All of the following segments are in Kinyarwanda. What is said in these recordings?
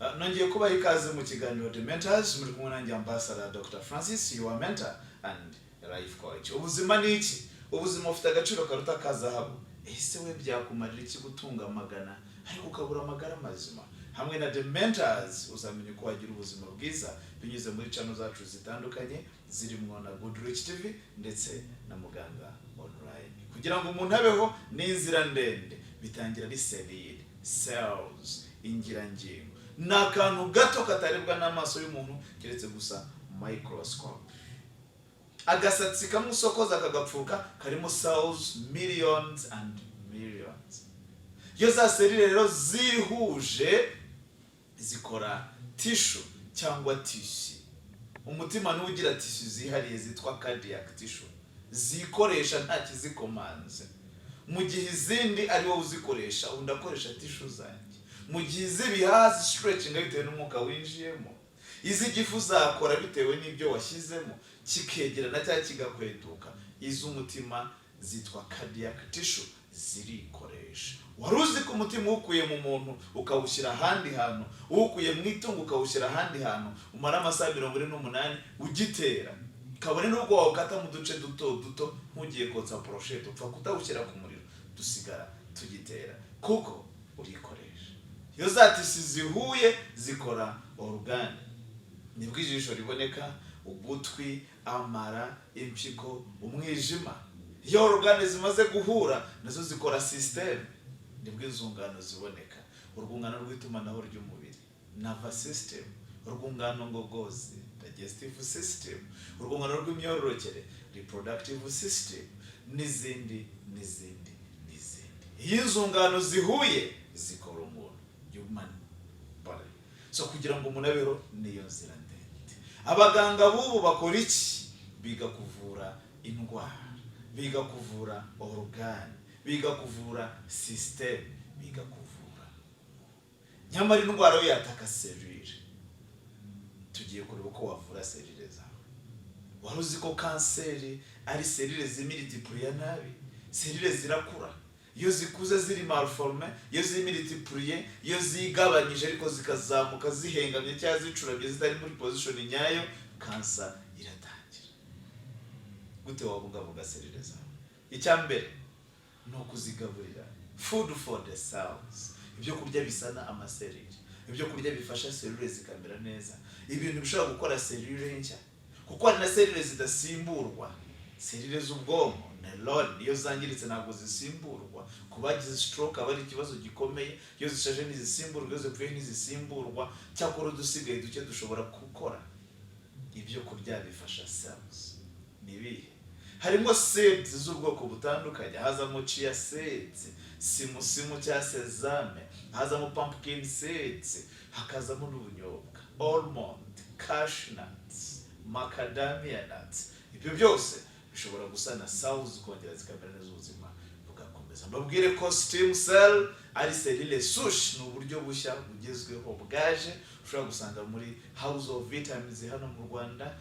Nongeye kubaha ikaze mu kiganiro The Mentors. Muri kumwe nanjye, Ambassador Dr Francis, your mentor and life coach. Ubuzima ni iki? Ubuzima bufite agaciro karuta ka zahabu. Ese we byakumarira iki gutunga amagana ariko ukabura amagara mazima? Hamwe na The Mentors uzamenya uko wagira ubuzima bwiza binyuze muri channel zacu zitandukanye, zirimo na Good Rich TV ndetse na Muganga Online. Kugira ngo umuntu abeho ni inzira ndende. Bitangira ari cellule, cells, ingirangingo. Ni akantu gato katarebwa n'amaso y'umuntu keretse gusa microscope. Agasatsi kamwe usokoza kagapfuka karimo cells millions and millions. Iyo za cellule rero zihuje zikora tissue cyangwa tissu. Umutima niwo ugira tissu zihariye zitwa cardiac tissue, zikoresha nta kizikomanze, mu gihe izindi ari wowe uzikoresha. Undi akoresha tissue zanjye, mu gihe iz'ibihaha stretching bitewe n'umwuka winjiyemo, iz'igifu zakora bitewe n'ibyo washyizemo, kikegerana cyangwa kigakweduka. Iz'umutima zitwa cardiac tissue, zirikoresha. Wari uzi ko umutima uwukuye mu muntu ukawushyira ahandi hantu, uwukuye mu itungo ukawushyira ahandi hantu, umara amasaha 48 ugitera, kabone n'ubwo wawukata mu duce duto duto nk'ugiye kotsa brochette, upfa kutawushyira ku muriro, dusigara tugitera kuko urikoresha? Iyo za tissu zihuye zikora organe. Nibwo ijisho riboneka, ugutwi, amara, impyiko, umwijima. Iyo organe zimaze guhura nazo zikora système. Nibwo inzungano ziboneka: urwungano rw'itumanaho ry'umubiri, nervous system, urwungano ngogozi, digestive system, urwungano rw'imyororokere, reproductive system, n'izindi n'izindi n'izindi. Iyo inzungano zihuye zikora umuntu, human body. So kugira ngo umuntu abeho niyo nzira ndende. Abaganga b'ubu bakora iki? Biga kuvura indwara, biga kuvura organe, biga kuvura système, biga kuvura. Nyamara indwara yo yataka cellule. Tugiye kureba uko wavura cellule zawe. Wari uzi ko kanseri ari cellule zimultipliye nabi? Cellule zirakura. Iyo zikuze ziri malformé, iyo zimultipliye, iyo zigabanyije ariko zikazamuka zihengamye cyangwa zicuramye, zitari muri position nyayo, kansa iratangira. Gute wabungabunga cellule zawe? Icya mbere ni ukuzigaburira food for the cells, ibyo kurya bisana amacellule, ibyo kurya bifasha cellule zikamera neza, ibintu bishobora gukora cellule nshya, kuko hari na cellule zidasimburwa. Cellule z'ubwonko, neurone, iyo zangiritse ntabwo zisimburwa. Ku bagize stroke aba ari ikibazo gikomeye. Iyo zishaje ntizisimburwa, iyo zipfuye ntizisimburwa. Cyakora udusigaye duke dushobora gukora. Ibyo kurya bifasha cells ni ibihe? Harimo seeds z'ubwoko butandukanye. Hazamo chia seeds, simusimu cyangwa sesame, hazamo pumpkin seeds, hakazamo n'ubunyobwa, almond, cashew nuts, macadamia nuts. Ibyo byose bishobora gusana cells, kongera zikamera neza, ubuzima bugakomeza. Mbabwire ko stem cell ari cellule souche. Ni uburyo bushya bugezweho bwaje, ushobora gusanga muri House of Vitamins hano mu Rwanda,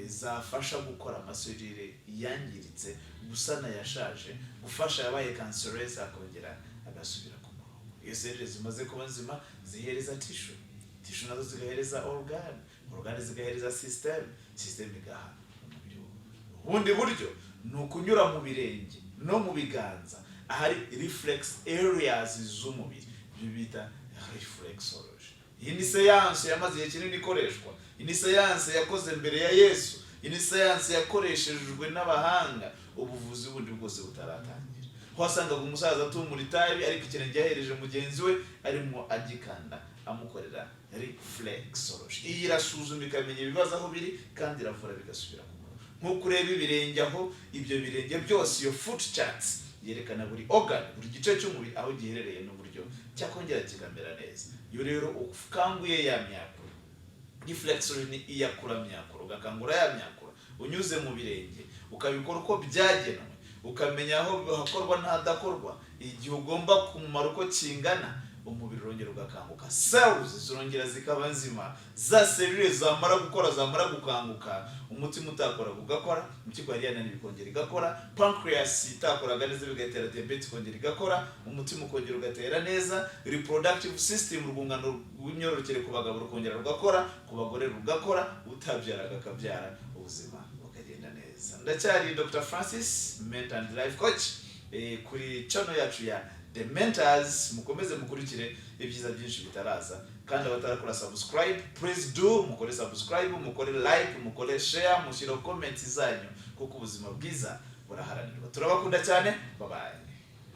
zafasha gukora amacellule yangiritse, gusana yashaje, gufasha yabaye cancerous akongera agasubira ku murongo. Iyo cellule zimaze kuba nzima zihereza tissue, tissue nazo zigahereza organe, organe zigahereza system, system igaha umubiri wose. Ubundi buryo ni ukunyura mu birenge no mu biganza ahari reflex areas z'umubiri, ibyo bita reflexology. Iyi ni siyanse yamaze igihe kinini ikoreshwa. Iyi ni siyanse yakoze mbere ya Yesu. Iyi ni siyanse yakoreshejwe n'abahanga ubuvuzi bundi bwose butaratangira. Wasangaga umusaza atumura itabi, ariko ikirenge yahereje mugenzi we arimo agikanda, amukorera reflexology. Iyi irasuzuma ikamenya ibibazo aho biri, kandi iravura bigasubira ku murongo. Nk'uko ureba ibirenge aho, ibyo birenge byose, iyo foot charts yerekana buri organ, buri gice cy'umubiri aho giherereye n'uburyo cyakongera kikamera neza. Iyo rero ukanguye ya myakura, reflexology ni iyakura myakura, ugakangura ya myakura unyuze mu birenge, ukabikora uko byagenwe, ukamenya aho hakorwa n'ahadakorwa, igihe ugomba kumara uko kingana. Umubiri urongera ugakanguka, cells zirongera zikaba nzima, za cellule zamara gukora, zamara gukanguka, umutima utakoraga ugakora, impyiko yari yananiwe ikongera igakora, pancreas itakoraga neza bigatera diyabete ikongera igakora, umutima ukongera ugatera neza, reproductive system, urwungano rw'imyororokere ku bagabo rukongera rugakora, ku bagore rugakora, utabyaraga akabyara, ubuzima bukagenda neza. Ndacyari Dr Francis, mentor and life coach, kuri channel yacu ya The Mentors. Mukomeze mukurikire ibyiza byinshi bitaraza, kandi abatarakora subscribe, please do, mukore subscribe, mukore like, mukore share, mushyire comment zanyu, kuko ubuzima bwiza buraharanirwa. Turabakunda cyane. Bye bye.